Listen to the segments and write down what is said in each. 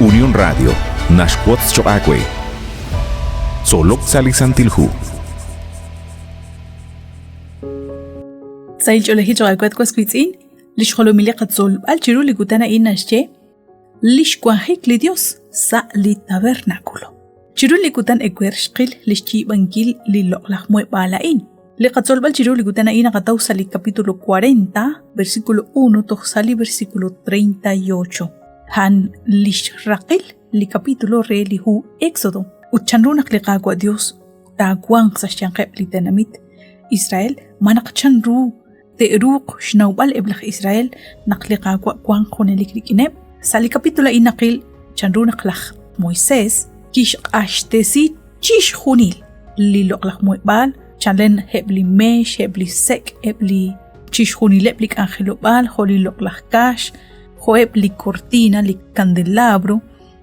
Unión Radio naxwotz choq' aawe. Tzolok sa' li Santil Hu. Sahil ch'oolejil choq' aawe at was wiitz'in, li xjolomil li qatzolb'al chiru li kutan a'in naxye li xwanjik li Dios sa' li tabernáculo. Chiru li kutan ewer xqil li xyiib'ankil li loq'laj muheb'aal a'in. Li qatzolb'al chiru li kutan a'in naqataw sa' li capítulo 40, versículo 1 toj sa' li versículo 38. A'an li xraqil li capítulo re li hu Éxodo ut chanru naq li Qaawa' Dios taawanq sa' xyanqeb' li tenamit Israel ma naq chanru te'ruuq xnawb'al eb' laj Israel naq li Qaawa' wanq junelik rik'ineb'. Sa' li capítulo a'in naqil chanru naq laj Moisés kixq'axtesi chixjunil li loq'laj muheb'aal chalen eb' li meex, eb' li sek', eb' li chixjunileb' li k'anjelob'aal jo' li loq'laj kaax, jo'eb' li kortina, li kandelabro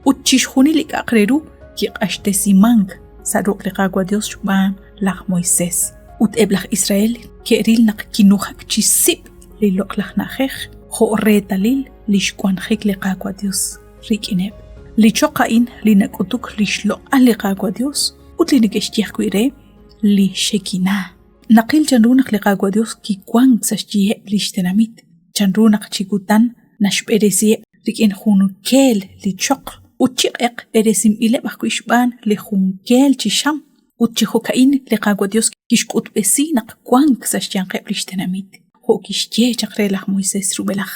ut chixjunil li k'a'aq re ru kiq'axtesimank sa' ruq' li Qaawa' Dios xb'aan laj Moisés. Ut eb' laj Israel ke'ril naq kinujak chi sib' li loq'laj na'ajej jo' reetalil li xwanjik li Qaawa' Dios rik'ineb'. Li choq a'in li nak'utuk li xloq'al li Qaawa' Dios ut li neke'xye ajwi' re li Xekinah. Naqil chanru naq li Qaawa' Dios kiwank sa' xyiheb' li xtenamit, chanru naq chi kutan naxb'eresiheb' rik'in jun keel li choql ut chi q'eq b'eresinb'ileb' ajwi' xb'aan li jun keel chi xam ut chi jo'ka'in li Qaawa' Dios kixk'utb'esi naq wank sa' xyanqeb' li xtenamit, jo' kixye chaq re laj Moisés rub'elaj.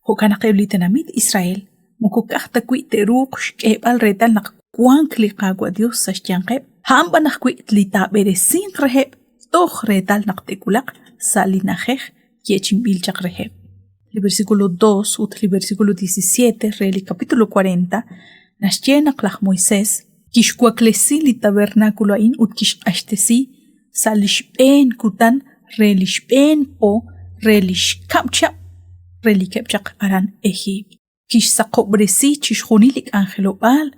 Jo'kan naq eb' li tenamit Israel moko ka'aj ta wi' te'ruuq xk'eeb'al reetal naq wank li Qaawa' Dios sa' xyanqeb', a'an b'an ajwi' li taab'eresinq reheb' toj reetal naq te'wulaq sa' li na'ajej yeechi'inb'il chaq reheb'. Li versículo 2 ut li versículo 17 re li capítulo 40 naxye naq laj Moisés kixwaklesi li tabernáculo a'in ut kixq'axtesi sa' li xb'een kutan re li xb'een po re li xkab' chihab' relikeb' chaq aran Ejiipt. Kixsaqob'resi chixjunil li k'anjelob'aal,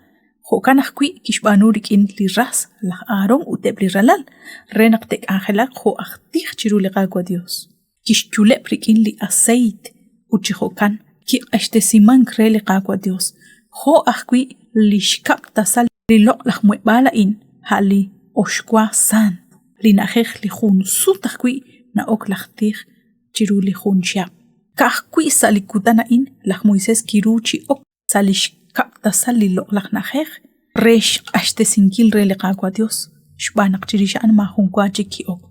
jo'kan ajwi' kixb'aanu rik'in li ras laj Aharón ut eb' li ralal, re naq te'k'anjelaq jo' aj tij chiru li Qaawa' Yos. Kixyuleb' rik'in li aseeyt ut chi jo'kan kiq'axtesimank re li Qaawa' Yos, jo' ajwi' li xkab' tasal li loq'laj muheb'aal a'in, a' li oxwa saant, li na'ajej li jun sut ajwi' na'ok laj tij chiru li jun chihab'. Ka'ajwi' sa' li kutan a'in laj Moisés kiru chi ok sa' li xkab' tasal li loq'laj na'ajej re xq'axtesinkil re li Qaawa' Yos, xb'aan naq chirix a'an maajun wa chik ki'ok.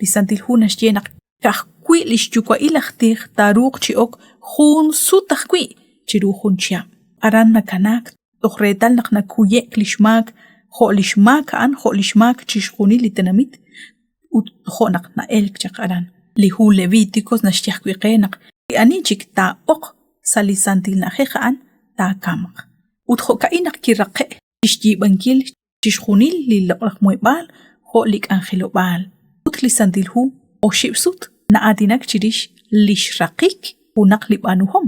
Li Santil Hu naxye naq ka'ajwi' li xyuwa'il aj tij taaruuq chi ok jun sut ajwi' chiru jun chihab'. Aran nakanaak toj reetal naq nakuye'k li xmaak jo' li xmaak a'an jo' li xmaak chixjunil li tenamit ut jo' naq na'elk chaq aran. Li hu Levíticos naxye ajwi' qe naq li ani chik taa'oq sa' li santil na'ajej a'an taakamq. Ut jo'ka'in naq kiraqe' xyiib'ankil chixjunil li loq'laj muheb'aal jo' li k'anjelob'aal. Ut li Santil Hu oxib' sut na'aatinak chirix li xraqik junaq li b'aanuhom.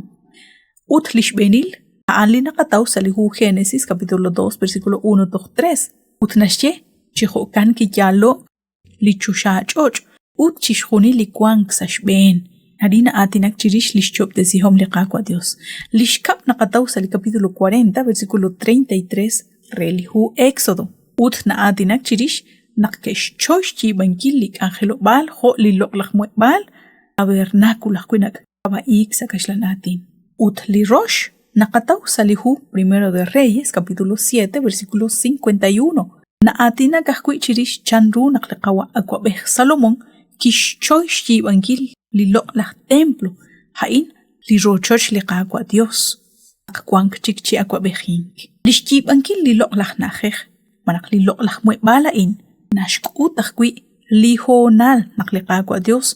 Ut li xb'eenil a'an li naqataw sa' li hu Génesis capítulo 2 versículo 1 toj 3 ut naxye chi jo'kan kiyaalo'k li choxach'och' ut chixjunil li wank sa' xb'een. Arin na'aatinak chirix li xyob'tesihom li Qaawa' Dios. Li xkab' naqataw sa' li capítulo 40, versículo 33 re li hu Éxodo, ut na'aatinak chirix naq ke'xchoy xyiib'ankil li k'anjelob'aal jo' li loq'laj muheb'aal tabernáculo ajwi' nak'ab'a'iik sa' kaxlan aatin. Ut li rox naqataw sa' li hu Primero de Reyes, capítulo 7, versículo 51, Na'aatinak ajwi' chirix chanru naq li qawa' awab'ej Salomón kixchoy xyiib'ankil li loq'laj templo, a'in li rochoch li Qaawa' Yos, naq wank chik chi awab'ejink. Li xyiib'ankil li loq'laj na'ajej malaj li loq'laj muheb'aal a'in naxk'ut ajwi' li hoonal naq li Qaawa' Yos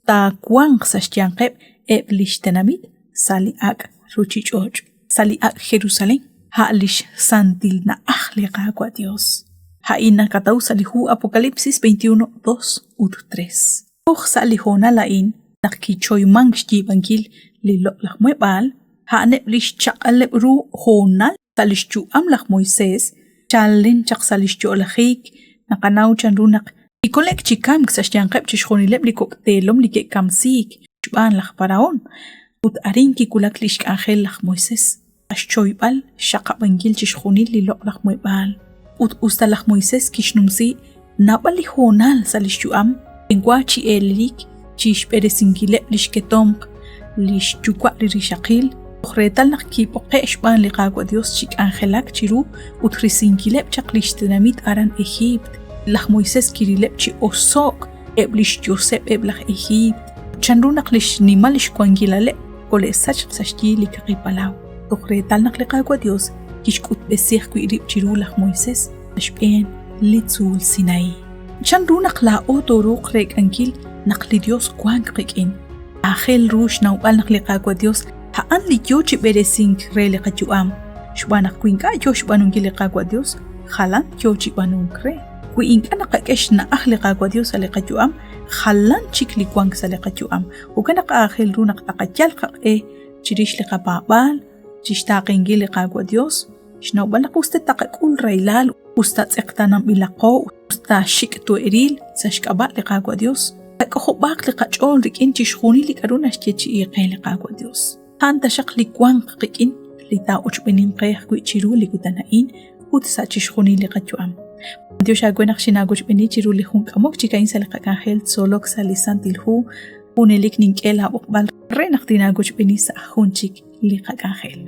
taawanq sa' xyanqeb' eb' li xtenamit sa' li ak' ruuchich'och', sa' li ak' Jerusalén, a' li xsantil na'aj li Qaawa' Yos. A'in nakataw sa' li hu Apocalipsis 21, 2 ut 3. Toj sa' li hoonal a'in naq kichoymank xyiib'ankil li loq'laj muheb'aal, a'aneb' li xchaq'aleb' ru hoonal sa' li xyu'am laj Moisés, chalen chaq sa' li xyo'lajik, naqanaw chanru naq kikole'k chi kamk sa' xyanqeb' chixjunileb' li kok' teelom li ke'kamsiik xb'aan laj Parahón, ut arin kiwulak li xk'anjel laj Moisés. xchoyb'al xxaqab'ankil chixjunil li loq'laj muheb'aal. Ut usta laj Moisés kixnumsi naab'al li hoonal sa' li xyu'am, wa chi eelelik chi xb'eresinkileb' li xketomq li xyuwa' li rixaqil, toj reetal naq kib'oqe' xb'aan li Qaawa' Dios chi k'anjelak chiru ut risinkileb' chaq li xtenamit aran Ejiipt. Laj Moisés kirileb' chi oso'k eb' li xyoseb' eb' laj Ejiipt, chanru naq li xnimal xwankilaleb' kole'sachq sa' xyi li Kaqi Palaw, toj reetal naq li Qaawa' Dios kixk'utb'esi ajwi' rib' chiru laj Moisés sa' xb'een li tzuul Sinaí. Chanru naq laa'o tooruuq reek'ankil naq li Dios wank qik'in? Aajel ru xnawb'al naq li Qaawa' Dios a'an li yoo chi b'eresink re li qayu'am, xb'aan naq wi ink'a' yoo xb'aanunkil li Qaawa' Dios, jalan yoo chi b'aanunk re. Wi ink'a' naqak'e xna'aj li Qaawa' Dios sa' li qayu'am, jalan chik li wank sa' li qayu'am. Jo'kan naq aajel ru naq taqayal qaq'e chirix li qapaab'aal, chixtaaqenkil li Qaawa' Dios, xnawb'al naq us ta taqak'ul rahilal, us ta tz'eqtaananb'ilaqo, us ta xik' to'eril sa' xk'ab'a' li Qaawa' Dios, qak'ojob'aaq li qach'ool rik'in chixjunil li k'a'ru naxyeechi'i qe li Qaawa' Dios. A'an taxaq li wanq qik'in li taa'ochb'eninq qe ajwi' chiru li kutan a'in ut sa' chixjunil li qayu'am. B'antiox aawe naq xinaawochb'eeni chiru li jun k'amok chik a'in sa' li qak'anjel tzolok sa' li Santil Hu. Junelik nink'e laab'oqb'al re naq tinaawochb'eeni sa' jun chik li qak'anjel.